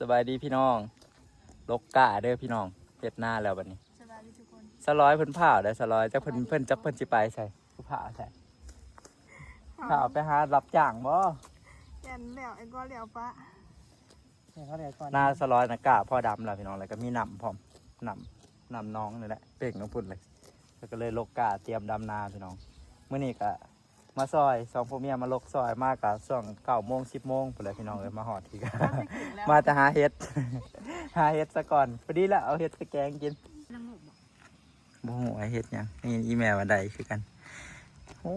ສະບາຍດີພີ່ນ້ອງ ລົກກ້າເດີພີ່ນ້ອງ ເຮັດນາແລ້ວບັດນີ້. ສະບາຍດີທຸກຄົນ. ສາວລອຍເພິ່ນພ້າວໄດ໋ ສາວລອຍ ຈັກເພິ່ນ ເພິ່ນ ຈັກເພິ່ນຊິໄປໃສ ຜູ້ພ້າວໃສ ພ້າວໄປຫາຮັບຈ້າງບໍ່? ແມ່ນແລ້ວ ໄອ້ກໍແລ້ວປະ ໃຫ້ເຂົາແລ້ວກ່ອນ. ນາສາວລອຍນະກ້າພໍດຳແລ້ວພີ່ນ້ອງ ແລ້ວກໍມີນ້ຳພ້ອມ ນ້ຳ ນ້ຳໜອງນີ້ແຫຼະ ເປັ່ງລົງພຸ້ນເລີຍ ແລ້ວກໍເລີຍລົກກ້າຕຽມດຳນາພີ່ນ້ອງ. ມື້ນີ້ກໍ ມາຊ່ອຍ ສອງຜົວເມຍມາລົກຊ່ອຍ ມາກະຊ່ວງເກົ້າໂມງ ສິບໂມງພຸ້ນແຫຼະພີ່ນ້ອງເອີຍ ມາຮອດທີ່ ມາແຕ່ຫາເຫັດ ຫາເຫັດສາກ່ອນ. ພໍດີແລ້ວ ເອົາເຫັດໄປແກງກິນ. ບໍ່ຮູ້ວ່າເຫັດຫຍັງ ໄດ້ຍິນອີແມ່ວ່າໄດ້ຄືກັນ. ໂອ້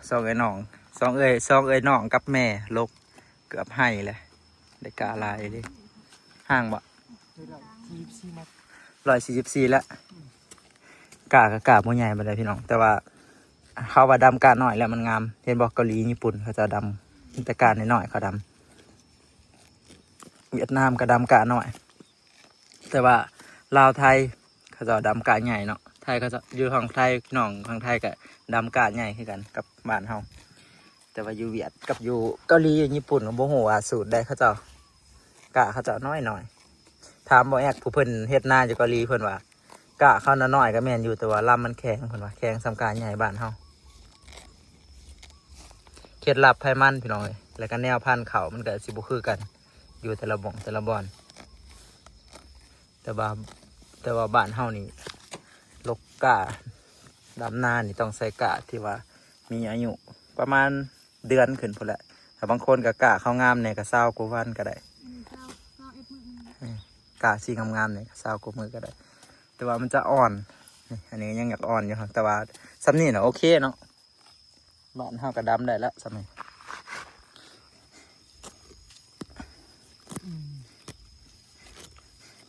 ສອງເອື້ອຍນ້ອງ ສອງເອື້ອຍ ສອງເອື້ອຍນ້ອງກັບແມ່ລົກ ເກືອບໄຮ່ແຫຼະ ໄດ້ກ້າຫຼາຍເດ້. ຫ່າງບໍ່? ຮ້ອຍສີ່ສິບສີ່ແລ້ວ ກ້າກໍກ້າບໍ່ໃຫຍ່ປານໃດພີ່ນ້ອງ ແຕ່ວ່າເຮົາວ່າດຳກ້ານ້ອຍແລ້ວມັນງາມ. ເຫັນບໍ່ ເກົາຫຼີ ຍີ່ປຸ່ນ ເຂົາເຈົ້າດຳ ມີແຕ່ກ້ານ້ອຍໆ ເຂົາດຳ. ຫວຽດນາມກໍດຳກ້ານ້ອຍ ແຕ່ວ່າລາວໄທເຂົາເຈົ້າດຳກ້າໃຫຍ່ເນາະ. ໄທເຂົາເຈົ້າ ຢູ່ທາງໄທ ນ້ອງທາງໄທກໍດຳກ້າໃຫຍ່ຄືກັນກັບບ້ານເຮົາ. ແຕ່ວ່າຢູ່ຫວຽດກັບຢູ່ເກົາຫຼີ ຢູ່ຍີ່ປຸ່ນ ກໍບໍ່ຮູ້ວ່າສູດໃດເຂົາເຈົ້າ ກ້າເຂົາເຈົ້ານ້ອຍໆ. ຖາມບ່າວແອກ ຜູ້ເພິ່ນເຮັດນາຢູ່ເກົາຫຼີ ເພິ່ນວ່າກ້າເຂົານ້ອຍໆ ກໍແມ່ນຢູ່ ແຕ່ວ່າລຳມັນແຂງ ເພິ່ນວ່າແຂງສ່ຳກ້າໃຫຍ່ບ້ານເຮົາ. ເຄັດລັບໃຜມັນພີ່ນ້ອງເອີຍ ແລ້ວກໍແນວພັນເຂົ້າມັນກໍຊິບໍ່ຄືກັນ ຢູ່ແຕ່ລະບ່ອນ ແຕ່ລະບ່ອນ. ແຕ່ວ່າ ແຕ່ວ່າບ້ານເຮົານີ້ ລົກກ້າ ດຳນານີ້ຕ້ອງໃຊ້ກ້າທີ່ວ່າມີອາຍຸປະມານເດືອນຂຶ້ນພຸ້ນແຫຼະ. ຖ້າບາງຄົນກໍກ້າເຂົາງາມແດ່ກໍຊາວກວ່າວັນກໍໄດ້ ອືມ ຊາວ ຊາວເອັດມື້ ອືມ ກ້າສີງາມໆນີ້ກໍຊາວກວ່າມື້ກໍໄດ້ ແຕ່ວ່າມັນຈະອ່ອນ. ນີ້ ອັນນີ້ຍັງຢາກອ່ອນຢູ່ ແຕ່ວ່າສ່ຳນີ້ນະໂອເຄເນາະ. ບ້ານເຮົາກໍດຳໄດ້ແລ້ວສ່ຳນີ້. ອືມ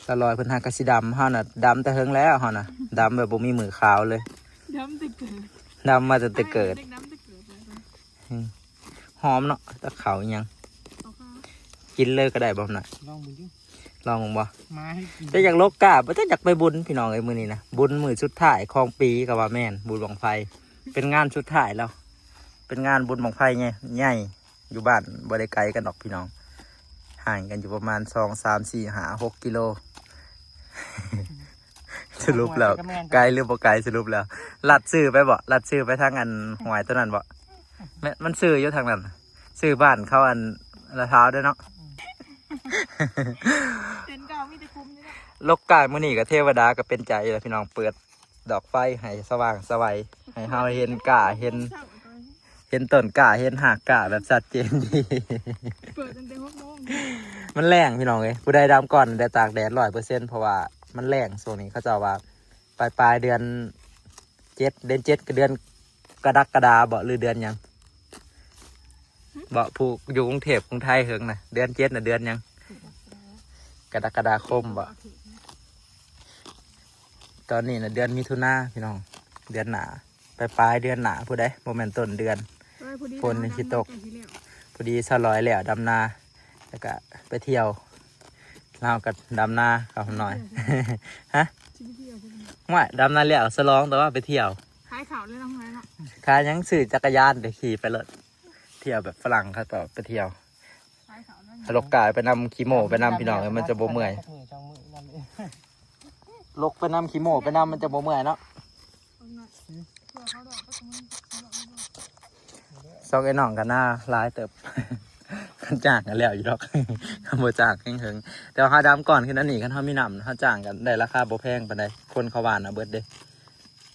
ສາວລອຍເພິ່ນຫາກະຊິດຳ ເຮົານະດຳແຕ່ເຫິງແລ້ວ ເຮົານະດຳແບບບໍ່ມີມື້ຂາວເລີຍ ດຳແຕ່ເກີດ ດຳມາຕັ້ງແຕ່ເກີດ ດຳແຕ່ເກີດເລີຍ. ອືມ ຫອມເນາະ ຕະເຂົ້າອີ່ຫຍັງ ເອົາຄ່າ ກິນເລີຍກໍໄດ້ບໍ່ນະ? ລອງເບິ່ງຢູ່ ລອງເບິ່ງບໍ່? ມາໃຫ້ກິນ ແຕ່ຢາກລົກກ້າ ບໍ່ແຕ່ຢາກໄປບຸນພີ່ນ້ອງເອີຍ ມື້ນີ້ນະ ບຸນມື້ສຸດທ້າຍຂອງປີກໍວ່າແມ່ນ ບຸນບັ້ງໄຟ ເປັນງານສຸດທ້າຍແລ້ວ ເປັນງານບຸນບັ້ງໄຟໃຫຍ່ ໃຫຍ່ຢູ່ບ້ານ ບໍ່ໄດ້ໄກກັນດອກພີ່ນ້ອງ ຫ່າງກັນຢູ່ປະມານສອງ ສາມ ສີ່ ຫ້າ ຫົກ ກິໂລ. ສະຫຼຸບແລ້ວ ໄກຫຼືບໍ່ໄກ? ສະຫຼຸບແລ້ວ ລັດຊື່ໄປບໍ່? ລັດຊື່ໄປທາງອັນຫ້ວຍຕົວນັ້ນບໍ່? ແມ່ນ ມັນຊື່ຢູ່ທາງນັ້ນ ຊື່ບ້ານເຂົາອັນລະທ້າວເດ້ເນາະ. ເສັ້ນເກົ່າມີແຕ່ຂຸມນີ້ແຫຼະ. ລົກກ້າມື້ນີ້ກໍເທວະດາກໍເປັນໃຈແລ້ວພີ່ນ້ອງ ເປີດດອກໄຟໃຫ້ສະຫວ່າງສະໄຫວ ໃຫ້ເຮົາເຫັນກ້າ ເຫັນ ເຫັນຕົ້ນກ້າ ເຫັນຮາກກ້າແບບຊັດເຈນດີ. ເປີດຕັ້ງແຕ່ຫົກໂມງ ມັນແລ້ງພີ່ນ້ອງເອີຍ ຜູ້ໃດດຳກ່ອນໄດ້ຕາກແດດຮ້ອຍເປີເຊັນ ເພາະວ່າມັນແລ້ງ. ຊ່ວງນີ້ເຂົາເຈົ້າວ່າປາຍໆເດືອນເຈັດ ເດືອນເຈັດ ກໍເດືອນ ກະດັກກະດາບໍ ຫຼືເດືອນຫຍັງບໍ? ຜູ້ຢູ່ກຸງເທບກຸງໄທເຫິງນະ ເດືອນເຈັດນະເດືອນຫຍັງ? ກະດັກກະດາຄົມບໍ? ຕອນນີ້ນະເດືອນມິຖຸນາພີ່ນ້ອງ ເດືອນໜ້າ ປາຍໆເດືອນໜ້າພຸ້ນໃດ໋ ບໍ່ແມ່ນຕົ້ນເດືອນ ເອີຍ ພໍດີ ຝົນນີ້ຊິຕົກ ນ້ຳໃກ້ຊິແລ້ວ ພໍດີສາວລອຍແລ້ວດຳນາ ແລ້ວກະໄປທ່ຽວ ລາວກໍດຳນາກັບນ້ອຍ ຮະ ຊິໄປທ່ຽວໃສ? ຫ້ວຍ ດຳນາແລ້ວສະຫຼອງ ແຕ່ວ່າໄປທ່ຽວ ຂາຍເຂົ້າເລີຍເນາະ ຂາຍຫຍັງ? ຊື້ຈັກກະຍານໄປຂີ່ໄປໂລດ ທ່ຽວແບບຝຣັ່ງເຂົາເຈົ້າໄປທ່ຽວ ຂາຍເຂົ້າເລີຍ ຖ້າລົກກ້າໄປນຳ ຂີ່ໂມ້ໄປນຳ ພີ່ນ້ອງເອີຍ ມັນຈະບໍ່ເມື່ອຍ ລົກໄປນຳ ຂີ່ໂມ້ໄປນຳ ມັນຈະບໍ່ເມື່ອຍເນາະ. ສອງເອື້ອຍນ້ອງກໍນາຫຼາຍເຕີບ ຄັນຈ້າງກໍແລ້ວຢູ່ດອກ ຄັນບໍ່ຈ້າງແຮງເຫິງ ແຕ່ວ່າເຮົາດຳກ່ອນຄືອັນນີ້ ຄັນເຮົາມີນ້ຳ ເຮົາຈ້າງກໍໄດ້ລາຄາບໍ່ແພງປານໃດ ຄົນເຂົາຫວ່ານເອົາເບິດເດ້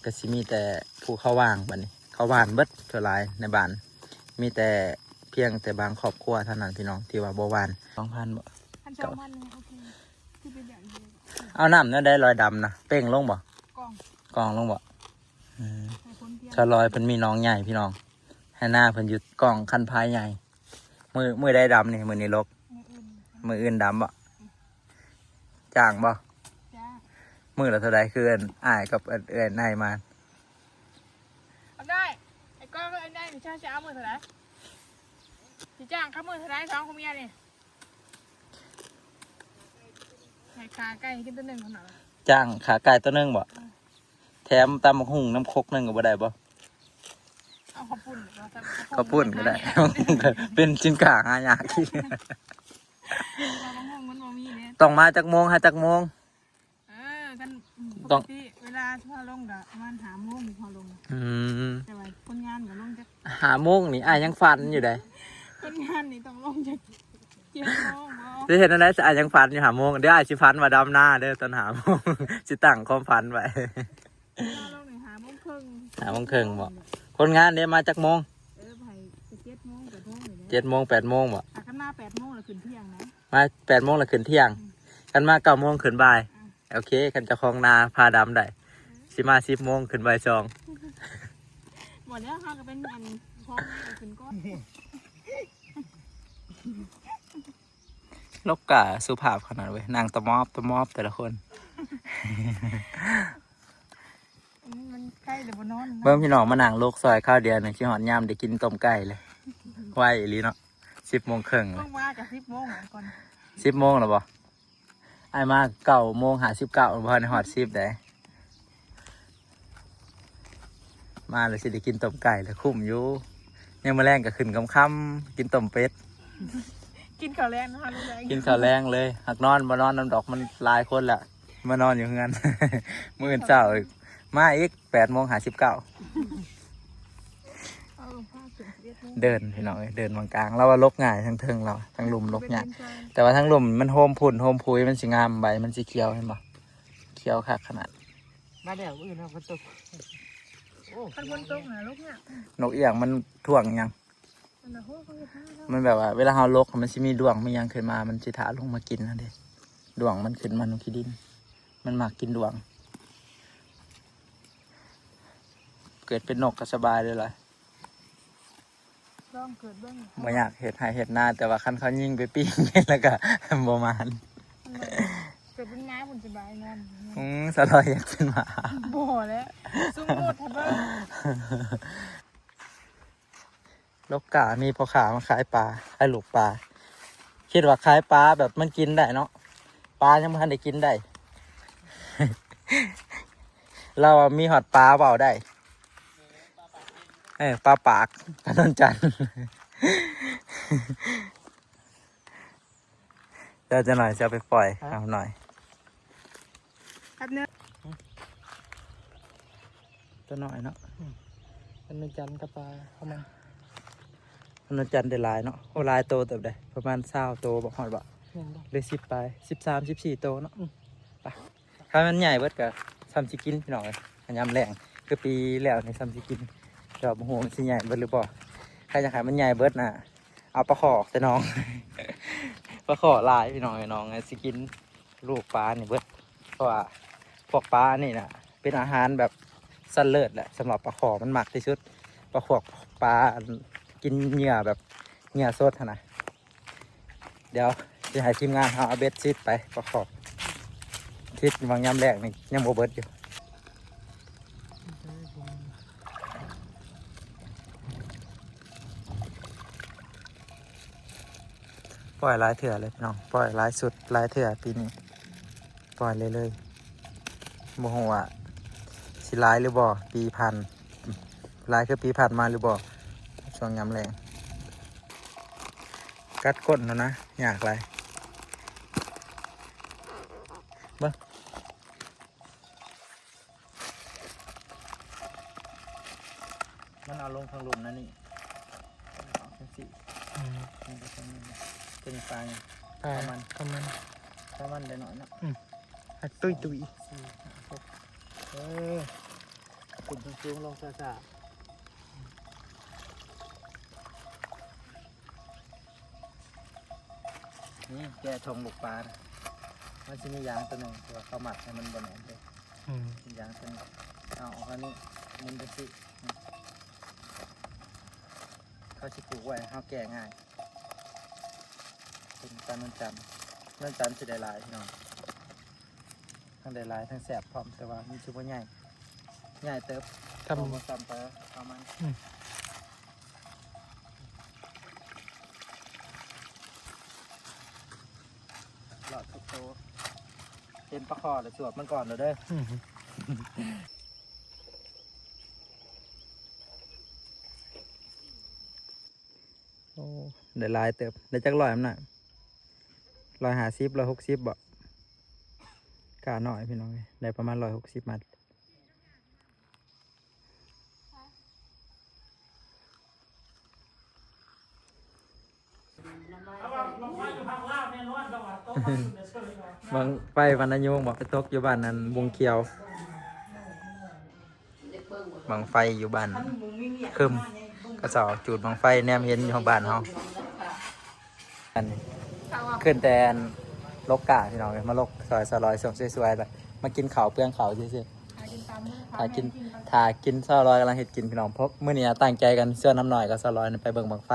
ກໍຊິມີແຕ່ຜູ້ເຂົາຫວ່ານ ບັດນີ້ເຂົາຫວ່ານເບິດ ສ່ວນຫຼາຍໃນບ້ານ ມີແຕ່ ພຽງແຕ່ບາງຄອບຄົວເທົ່ານັ້ນ ພີ່ນ້ອງ ທີ່ວ່າບໍ່ຫວ່ານ. ສອງພັນບໍ? ຄັນສອງພັນນີ້ໂອເຄ ຄືໄປແບບນີ້ ເອົານ້ຳແນວໃດລອຍດຳນະ ເປ່ງລົງບໍ? ກອງ ກອງລົງບໍ? ອືມ ໃຫ້ຄົນພຽງ ສາວລອຍເພິ່ນມີໜອງໃຫຍ່ພີ່ນ້ອງ ໃຫ້ນາເພິ່ນຢູ່ກ້ອງຄັນພາຍໃຫຍ່ ມື້ ມື້ໃດດຳນີ້? ມື້ນີ້ລົກ ມື້ອື່ນ ມື້ອື່ນດຳບໍ? ຈ້າງບໍ່? ຈ້າງ ມື້ລະເທົ່າໃດ? ຄືອັນອ້າຍກັບເອື້ອຍນາຍມາ ອຳນາຍ ໄອ້ກ້ອງເອື້ອຍນາຍນີ້ ເຈົ້າຊິເອົາມື້ເທົ່າໃດ? ຊິຈ້າງເຂົາມື້ເທົ່າໃດ ສອງຜົວເມຍນີ້? ໃຫ້ຂາໄກ່ກິນຕົວໜຶ່ງພຸ້ນນະ ຈ້າງຂາໄກ່ຕົວໜຶ່ງບໍ? ເອີ ແຖມຕຳບັກຫຸ່ງນຳຄົກໜຶ່ງກໍບໍ່ໄດ້ບໍ? ເອົາເຂົ້າປຸ້ນ ເອົາເຂົ້າປຸ້ນກໍໄດ້ ເປັນສິນຄ້າຫາຍາກ ເອົາບັກຫຸ່ງມັນບໍ່ມີເດ້ ຕ້ອງມາຈັກໂມງ ຫາຈັກໂມງ? ເອີ ຄັນ ຕ້ອງ ປົກກະຕິເວລາເຮົາລົງກະປະມານຫ້າໂມງເຮົາລົງ. ອືມ ແຕ່ວ່າຄົນງານກະລົງຈັກ ຫ້າໂມງນີ້ອ້າຍຍັງຝັນຢູ່ໃດ໋. ຄົນງານນີ້ຕ້ອງລົງຈັກເຈັດໂມງບໍ? ຊິເຮັດແນວໃດ ອ້າຍຍັງຝັນຢູ່ຫ້າໂມງ. ດຽວອ້າຍຊິຝັນວ່າດຳນາເດີ ຕອນຫ້າໂມງ ຊິຕັ້ງຄວາມຝັນໄວ້. ເຮົາລົງນີ້ຫ້າໂມງເຄິ່ງ ຫ້າໂມງເຄິ່ງບໍ? ຄົນງານເດ ມາຈັກໂມງ? ເອີ ໄປເຈັດໂມງ ແປດໂມງນີ້ແຫຼະ. ເຈັດໂມງ ແປດໂມງບໍ? ຖ້າຄັນມາແປດໂມງລະຂຶ້ນທ່ຽງນະ. ມາແປດໂມງລະຂຶ້ນທ່ຽງ. ອືມ ຄັນມາເກົ້າໂມງຂຶ້ນບ່າຍ. ອືມ ໂອເຄ ຄັນເຈົ້າຂອງນາພາດຳໄດ້. ອືມ ຊິມາສິບໂມງ ຂຶ້ນບ່າຍສອງ. ບໍ່ແລ້ວ ເຮົາກະເປັນອັນຂອງນາກະຂຶ້ນກ່ອນ. ລົກກະສຸພາບຂະໜາດເວີຍ ນັ່ງຕະມອບຕະມອບແຕ່ລະຄົນ. ອືມ ມັນໄກ່ແຕ່ບໍ່ນອນ. ເບິ່ງພີ່ນ້ອງ ມານັ່ງລົກຊອຍຄາວດຽວນີ້ ຊິຮອດຍາມໄດ້ກິນຕົ້ມໄກ່ເລີຍ. ໄວອີ່ຫຼີເນາະ ສິບໂມງເຄິ່ງ. ເບິ່ງວ່າກະສິບໂມງກ່ອນ. ສິບໂມງແລ້ວບໍ? ອ້າຍມາເກົ້າໂມງຫ້າສິບເກົ້າ ບໍ່ທັນໄດ້ຮອດສິບໃດ໋. ມາແລ້ວຊິໄດ້ກິນຕົ້ມໄກ່ແລ້ວ ຄຸ້ມຢູ່. ຍາມມື້ແລງກະຂຶ້ນຄ່ຳໆ ກິນຕົ້ມເປັດ. ກິນເຂົ້າແລງເນາະ ກິນເຂົ້າແລງເລີຍ. ຫາກນອນບໍ່ນອນນຳດອກ ມັນຫຼາຍຄົນລະ ມານອນຢູ່ເຮືອນ. ມື້ອື່ນເຊົ້າອີກ ມາອີກ ແປດໂມງຫ້າສິບເກົ້າ. ເອີ ພາຂຶ້ນສິບເອັດໂມງ. ເດີນພີ່ນ້ອງເອີຍ ເດີນບາງກາງ ລາວວ່າລົກງ່າຍ ທາງເທິງລາວ ທາງລຸ່ມລົກຍາກ. ແຕ່ວ່າທາງລຸ່ມມັນໂຮມຝຸ່ນໂຮມຝຸ່ນ ມັນຊິງາມ ໃບມັນຊິຂຽວ ເຫັນບໍ່? ຂຽວຄັກຂະໜາດ. ມາແລ້ວ ມື້ອື່ນເຮົາຝົນຕົກ. ໂອ້ ຄັນຝົນຕົກນະລົກຍາກ. ນົກເອື້ອງມັນທ່ວງຫຍັງ? ມັນແບບວ່າເວລາເຮົາລົກ ມັນຊິມີດ້ວງມີຫຍັງຂຶ້ນມາ ມັນຊິຖ້າລົງມາກິນຫັ້ນເດ. ດ້ວງມັນຂຶ້ນມານຸຂີ້ດິນ ມັນມັກກິນດ້ວງ. ເກີດເປັນນົກກະສະບາຍເລີຍລະ. ລອງເກີດເບິ່ງ. ບໍ່ຢາກເຮັດໄຮ່ເຮັດນາ ແຕ່ວ່າຄັນເຂົາຍິງໄປປີ້ງແລ້ວກະບໍ່ໝານ. ເກີດເປັນໝາພຸ້ນສະບາຍນອນ. ອືມ ສາວລອຍຢາກເປັນໝາ. ບໍ່ແຫຼະ ສົມມຸດໃຫ້ເບິ່ງ. ລົກກາ ມີພໍ່ຄ້າມາຂາຍປາ ຂາຍລູກປາ. ຄິດວ່າຂາຍປາແບບມັນກິນໄດ້ເນາະ ປາຍັງບໍ່ທັນໄດ້ກິນໄດ້. ລາວວ່າມີຮອດປາເວົ້າໄດ້. ເອີ ປາປາກ ປານວນຈັນ. ດຽວຈັກໜ່ອຍຊິເອົາໄປປ່ອຍ. ຮະ? ເອົາໜ້ອຍ ແປັບໜຶ່ງ. ຕົວນ້ອຍເນາະ. ອືມ ປານວນຈັນກັບປາຂະມັນ. ປານວນຈັນໄດ້ຫຼາຍເນາະ. ໂອ້ ຫຼາຍໂຕເຕີບເດ ປະມານຊາວໂຕບໍ່ ຮອດບໍ່? ແມ່ນບໍ່? ຫຼືສິບປາຍ ສິບສາມ ສິບສີ່ໂຕເນາະ. ອືມ ໄປ. ຄັນມັນໃຫຍ່ເບິດກະຊ່ຳຊິກິນພີ່ນ້ອງເອີຍ. ຍາມແລງຄືປີແລ້ວນີ້ຊ່ຳຊິກິນ ແຕ່ວ່າບໍ່ຮູ້ວ່າມັນຊິໃຫຍ່ເບິດຫຼືບໍ່. ຄັນຢາກໃຫ້ມັນໃຫຍ່ເບິດນະ ເອົາປາຄໍ່ອອກແຕ່ໜອງ. ປາຄໍ່ຫຼາຍພີ່ນ້ອງເອີຍ ໜອງຊິກິນລູກປານີ້ເບິດ. ເພາະວ່າພວກປານີ້ນະ ເປັນອາຫານແບບຊັ້ນເລີດແຫຼະ ສຳລັບປາຄໍ່ ມັນມັກທີ່ສຸດ. ປາພວກປາ ອັນ ກິນເຫຍື່ອແບບເຫຍື່ອສົດຫັ້ນນະ. ດຽວຊິໃຫ້ທີມງານເຮົາເອົາເບັດຊິດໄປປະກອບ ຊິດຫວ່າງຍາມແລງນີ້ຍັງບໍ່ເບິດຢູ່. ປ່ອຍຫຼາຍເທື່ອເລີຍພີ່ນ້ອງ ປ່ອຍຫຼາຍຊຸດຫຼາຍເທື່ອປີນີ້. ປ່ອຍເລື້ອຍໆ ບໍ່ຮູ້ວ່າຊິຫຼາຍຫຼືບໍ່ ປີຜ່ານ ຫຼາຍຄືປີຜ່ານມາຫຼືບໍ່ ຊ່ວງຍາມແລງ. ກັດກົ້ນແລ້ວນະ ຍາກຫຼາຍ ເບິ່ງ. ມັນເອົາລົງທາງລຸ່ມນັ້ນນີ້ ເອົາຈັ່ງຊີ້. ອືມ ມັນກໍຕ້ອງ ເປັນປາຫຍັງ? ປາ ປາມັນ ປາມັນ ປາມັນໄດ້ໜ້ອຍເນາະ. ອືມ ໃຫ້ຕຸ້ຍໆ ສີ່ ຫ້າ ຫົກ ເອີ ຂຶ້ນສູງໆ ລົງຊ້າໆ. ນີ້ແກະຖົງລູກປານະ ມັນຊິມີຢາງຕົວໜຶ່ງທີ່ວ່າເຂົາມັດໃຫ້ມັນບໍ່ແໜ້ນເດ້. ອືມ ຢາງຕົວນີ້ ເອົາອອກອັນນີ້ ໝູນຈັ່ງຊີ້ ເຂົາຊິຜູກໄວ້ ເຮົາແກະງ່າຍ. ເປັນປານວນຈັນ ນວນຈັນຊິໄດ້ຫຼາຍພີ່ນ້ອງ. ທັງໄດ້ຫຼາຍທັງແຊບພ້ອມ ແຕ່ວ່າມັນຊິບໍ່ໃຫຍ່ ໃຫຍ່ເຕີບ ທຳ ບໍ່ ບໍ່ສ່ຳປາເອົາມັນ. ອືມ ຫຼອດທຸກໂຕ ເຫັນປາຄໍ່ແລ້ວສວບມັນກ່ອນໂລດເດີ. ອືມ ໂອ້ ໄດ້ຫຼາຍເຕີບ ໄດ້ຈັກຮ້ອຍມັນນະ? ຮ້ອຍຫ້າສິບ ຮ້ອຍຫົກສິບບໍ? ການ້ອຍພີ່ນ້ອງເອີຍ ໄດ້ປະມານຮ້ອຍຫົກສິບມັດ. ບັ້ງໄຟວັນນະຍູງບໍ່ ໄປຕົກຢູ່ບ້ານນັ້ນ ບົງຂຽວ. ບັ້ງໄຟຢູ່ບ້ານຄຶມ ເຂົາເຈົ້າຈູດບັ້ງໄຟ ແນມເຫັນຢູ່ບ້ານເຮົາ. ອັນ ຂຶ້ນແຕ່ອັນ ລົກກາພີ່ນ້ອງເອີຍ ມາລົກຊອຍສາວລອຍ ຊ່ວງສວຍໆ ແລ້ວມາກິນເຂົ້າເປືອງເຂົ້າຊື່ໆ. ຖ້າກິນ ຖ້າກິນ ສາວລອຍກຳລັງເຮັດກິນພີ່ນ້ອງ. ເພາະມື້ນີ້ຕັ້ງໃຈກັນຊວນນ້ຳນ້ອຍກັບສາວລອຍນີ້ໄປເບິ່ງບັ້ງໄຟ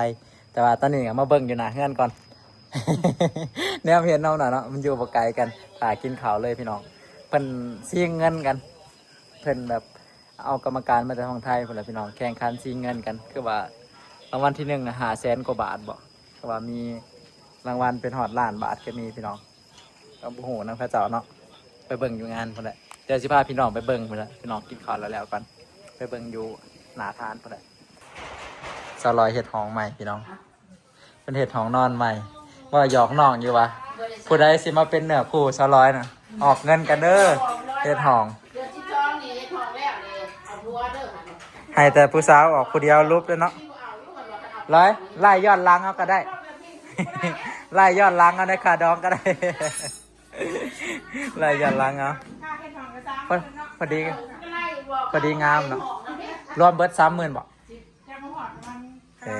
ແຕ່ວ່າຕອນນີ້ກໍມາເບິ່ງຢູ່ໜ້າເຮືອນກ່ອນ ແນມເຫັນເຮົານະເນາະ ມັນຢູ່ບໍ່ໄກກັນ. ຖ້າກິນເຂົ້າເລີຍພີ່ນ້ອງ ເພິ່ນຊິງເງິນກັນ ເພິ່ນແບບເອົາກຳມະການມາແຕ່ທາງໄທພຸ້ນແຫຼະພີ່ນ້ອງ ແຂ່ງຂັນຊິງເງິນກັນ ຄືວ່າລາງວັນທີໜຶ່ງຫ້າແສນກວ່າບາດບໍ ຄືວ່າມີລາງວັນເປັນຮອດລ້ານບາດກໍມີພີ່ນ້ອງ. ກໍບໍ່ຮູ້ນຳເຂົາເຈົ້າເນາະ ໄປເບິ່ງຢູ່ງານພຸ້ນແຫຼະ. ດຽວຊິພາພີ່ນ້ອງໄປເບິ່ງພຸ້ນແຫຼະ ພີ່ນ້ອງກິນເຂົ້າແລ້ວໆກ່ອນ ໄປເບິ່ງຢູ່ໜ້າທານພຸ້ນແຫຼະ. ສາວລອຍເຮັດຫ້ອງໃໝ່ພີ່ນ້ອງ ເພິ່ນເຮັດຫ້ອງນອນໃໝ່. ເວົ້າຫຍອກນ້ອງຢູ່ວ່າ ຜູ້ໃດຊິມາເປັນເນື້ອຄູ່ສາວລອຍນະ ອອກເງິນກັນເດີ ເຮັດຫ້ອງ. ເດືອນສິບສອງນີ້ເຮັດຫ້ອງແລ້ວນີ້ ເອົາຜົວເດີຫັ້ນ. ໃຫ້ແຕ່ຜູ້ສາວອອກຜູ້ດຽວຫຼຸບເດີເນາະ. ລອຍ ລາຍຍ້ອນຫຼັງເອົາກໍໄດ້ ລາຍຍ້ອນຫຼັງເອົາໃນຄ່າດອງກໍໄດ້ ລາຍຍ້ອນຫຼັງເອົາ. ພໍ ພໍດີ ພໍດີງາມເນາະ. ລວມເບິດສາມໝື່ນບໍ? ເອີ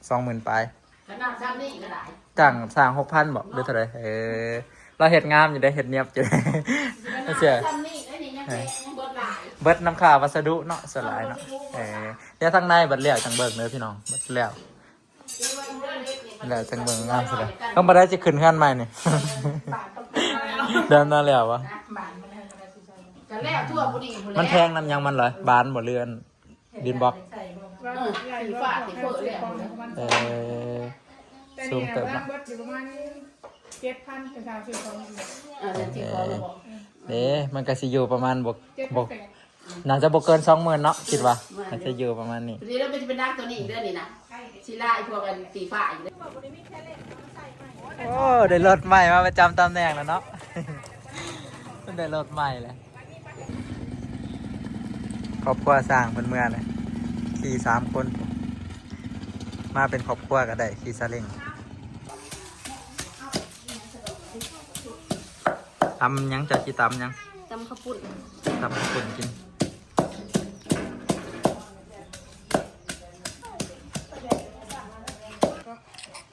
ສອງໝື່ນປາຍ. ກໍນັບຊ້ຳນີ້ກໍໄດ້ ຈ້າງຊ່າງຫົກພັນບໍ ຫຼືເທົ່າໃດ? ເອີ ລາວເຮັດງາມຢູ່ເດ້ ເຮັດນຽບຢູ່ເດ້ ເຊື່ອ. ຊ້ຳນີ້ໄດ້ນີ້ຍັງເຮັດ ຍັງເບິດຫຼາຍ ເບິດນຳຄ່າວັດສະດຸເນາະ ສ່ວນຫຼາຍເນາະ. ເອີ ດຽວທາງໃນບັດແລ້ວຈັ່ງເບິ່ງເດີພີ່ນ້ອງ ບັດແລ້ວ ແລ້ວຈັ່ງເບິ່ງງາມຊິໄດ້. ຕ້ອງບໍ່ໄດ້ຊິຂຶ້ນເຮືອນໃໝ່ນີ້ ດຳນາແລ້ວວະ? ກໍແລ້ວທົ່ວຜູ້ນີ້ ມັນແພງນຳຫຍັງມັນຫຼາຍ ບານບໍ່ ເລື່ອນ ດິນບລັອກ? ເອີ ສີຟ້າສີເຟີ້ແລ້ວ. ເອີ ແຕ່ນີ້ນະ ສູງເຕີບເນາະ ເບິດຢູ່ປະມານເຈັດພັນ ເປັນສາມສິບສອງ ເອີ ເດ້ ມັນກໍຊິຢູ່ປະມານບໍ່ ບໍ່ ໜ້າຈະບໍ່ເກີນສອງໝື່ນເນາະ ຄິດວ່າ ໜ້າຈະຢູ່ປະມານນີ້. ນີ້ລະ ມັນຈະເປັນນາງໂຕນີ້ອີກເດີນີ້ນະ ຊິລາອີພວກອັນສີຟ້າອີກເດີ. ໂອ້ ໄດ້ລົດໃໝ່ມາປະຈຳຕຳແໜ່ງແລ້ວເນາະ ໄດ້ລົດໃໝ່ແລ້ວ. ຄອບຄົວຊ່າງເພິ່ນເມືອນະ ຂີ່ສາມຄົນ ມາເປັນຄອບຄົວກໍໄດ້ ຂີ່ຊາເລັງ. ຕຳຫຍັງ? ເຈົ້າຊິຕຳຫຍັງ? ຕຳເຂົ້າປຸ້ນ ຕຳເຂົ້າປຸ້ນກິນ.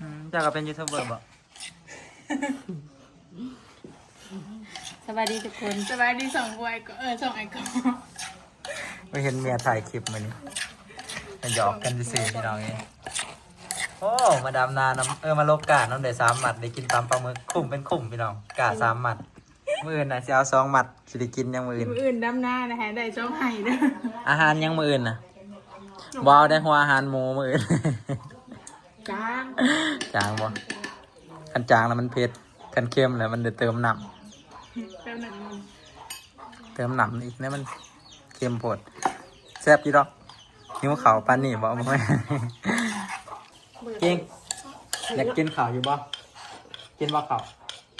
ອືມ ເຈົ້າກໍເປັນຢູທູບເບີບໍ? ສະບາຍດີທຸກຄົນ ສະບາຍດີຊ່ອງບວຍກໍ ເອີ ຊ່ອງໄອກໍ. ໄປເຫັນເມຍຖ່າຍຄລິບມື້ນີ້ ມາຫຍອກກັນຊື່ໆ ພີ່ນ້ອງເອີຍ. ໂອ້ ມາດຳນານຳ ເອີ ມາລົກກ້ານຳໄດ້ສາມມັດ ໄດ້ກິນຕຳປາໝຶກ ຄຸ້ມເປັນຄຸ້ມພີ່ນ້ອງ ກ້າສາມມັດ. ມື້ອື່ນນະຊິເອົາສອງມັດ ຊິໄດ້ກິນຫຍັງມື້ອື່ນ? ມື້ອື່ນດຳນານະ ໃຫ້ໄດ້ສອງໄຮ່ເດີ. ອາຫານຫຍັງມື້ອື່ນນະ? ບໍ່ເອົາໄດ້ຫົວອາຫານໝູມື້ອື່ນ. ຈາງ ຈາງບໍ່? ຄັນຈາງແລ້ວມັນເຜັດ ຄັນເຄັມແລ້ວມັນໄດ້ເຕີມນ້ຳ ເຕີມນ້ຳ ເຕີມນ້ຳອີກແນ່ ມັນເຄັມໂພດ. ແຊບຢູ່ດອກ. ຫິວເຂົ້າປານນີ້ບໍ່? ບໍ່ແມ່ນ. ເກັ່ງ ຢາກກິນເຂົ້າຢູ່ບໍ່? ກິນບໍ່ເຂົ້າ?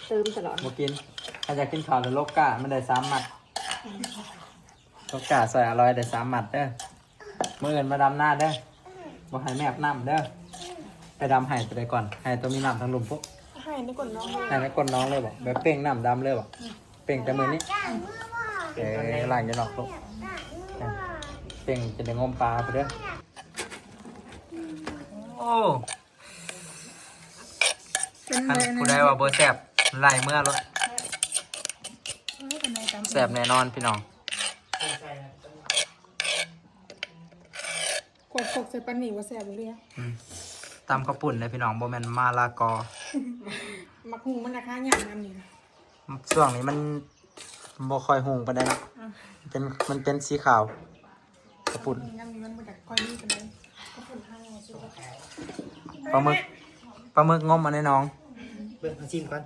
ຕື່ມຕະຫຼອດ ບໍ່ກິນ. ຄັນຢາກກິນເຂົ້າແລ້ວລົກກ້າ ມັນໄດ້ສາມມັດ. ລົກກ້າຊ່ອຍອາລອຍໄດ້ສາມມັດເດີ. ມື້ອື່ນມາດຳນາເດີ ບໍ່ໃຫ້ແມບນ້ຳເດີ. ໄປດຳໄຮ່ຕົວໃດກ່ອນ? ໄຮ່ຕົວມີນ້ຳທາງລຸ່ມພຸ້ນ. ໄຮ່ໃນກົ້ນໜອງເລີຍ ໄຮ່ໃນກົ້ນໜອງເລີຍບໍ? ແບບເປັ່ງນ້ຳດຳເລີຍບໍ? ອືມ ເປັ່ງແຕ່ມື້ນີ້. ເອີ ລ້າງຢູ່ນອກລູກ ເປັ່ງຈະໄດ້ງົມປາພຸ້ນເດີ. ໂອ້ ຄັນຜູ້ໃດວ່າບໍ່ແຊບ ໄລ່ເມືອໂລດ. ເອີ ເປັນໄງຕຳ ແຊບແນ່ນອນພີ່ນ້ອງ. ຂວດຄົກໃສ່ປານນີ້ບໍ່ແຊບເລີຍ. ອືມ ຕຳເຂົ້າປຸ້ນເດ້ພີ່ນ້ອງ ບໍ່ແມ່ນມະລະກອ. ໝາກຫຸ່ງມັນລາຄາຍາກນຳນີ້ນະ. ຊ່ວງນີ້ມັນບໍ່ຄ່ອຍຫຸ່ງປານໃດເນາະ. ອືມ ເປັນ ມັນເປັນສີຂາວ ເຂົ້າປຸ້ນ. ຍາມນີ້ມັນບໍ່ຢາກຄ່ອຍມີປານໃດ ເຂົ້າປຸ້ນທາງນີ້. ປາໝຶກ ປາໝຶກງົມເອົາໃນໜອງ. ເບິ່ງ ເອົາຊີມກ່ອນ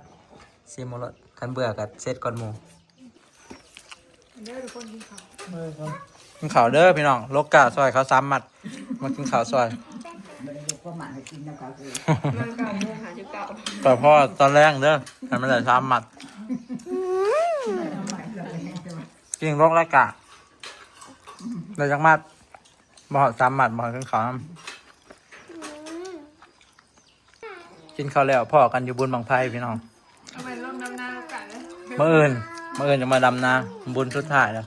ຊີມເອົາໂລດ ຄັນເບື່ອກໍເຊັດກ່ອນໝູ່. ເດີທຸກຄົນ ກິນເຂົ້າ ກິນເຂົ້າເດີພີ່ນ້ອງ. ລົກກ້າຊ່ອຍເຂົາສາມມັດ ມາກິນເຂົ້າຊ່ອຍ. ມັນເກົ້າໂມງຫ້າສິບເກົ້າ ກໍພໍຕອນແລງເດີ ໃຫ້ມັນໄດ້ສາມມັດ. ກິນລົກລະກະ ໄດ້ຈັກມັດ? ບໍ່ຮອດສາມມັດ ບໍ່ຮອດ ກິນເຂົ້ານຳ. ກິນເຂົ້າແລ້ວ ພໍ້ກັນຢູ່ບຸນບັ້ງໄຟພີ່ນ້ອງ. ເອົາໄປລົງດຳນານຳກັນເດີ. ມື້ອື່ນ ມື້ອື່ນຈະມາດຳນາ ບຸນສຸດທ້າຍແລ້ວ.